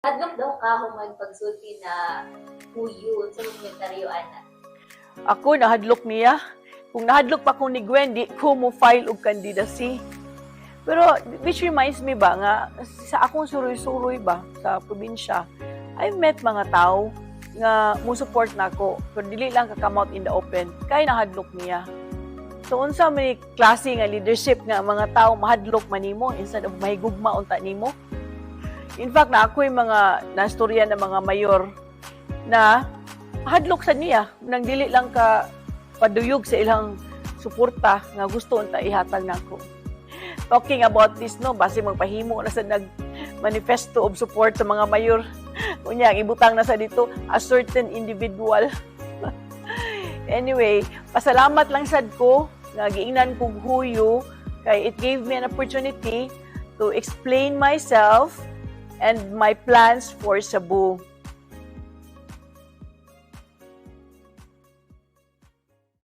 Hadlok daw ka human pagsulti na huyo sa komentaryo ana. Ako nahadlok niya. Kung nahadlok pa ko ni Gwen, di ko mo file og candidacy. Pero which reminds me ba nga sa akong suroy-suroy ba sa probinsya, I met mga tao nga mo support nako pero dili lang ka come out in the open kay nahadlok niya. So unsa may klase nga leadership nga mga tao mahadlok man nimo instead of mahigugma unta nimo? In fact, na ako'y mga nastorya ng mga mayor na hadlok sa niya nang dili lang ka paduyog sa ilang suporta nga gusto unta ihatag nako. Talking about this, no, basi magpahimo na sa nag manifesto of support sa mga mayor. Unya, ang ibutang na sa dito, a certain individual. Anyway, pasalamat lang sad ko nga giingnan kog huyo kay it gave me an opportunity to explain myself and my plans for Cebu.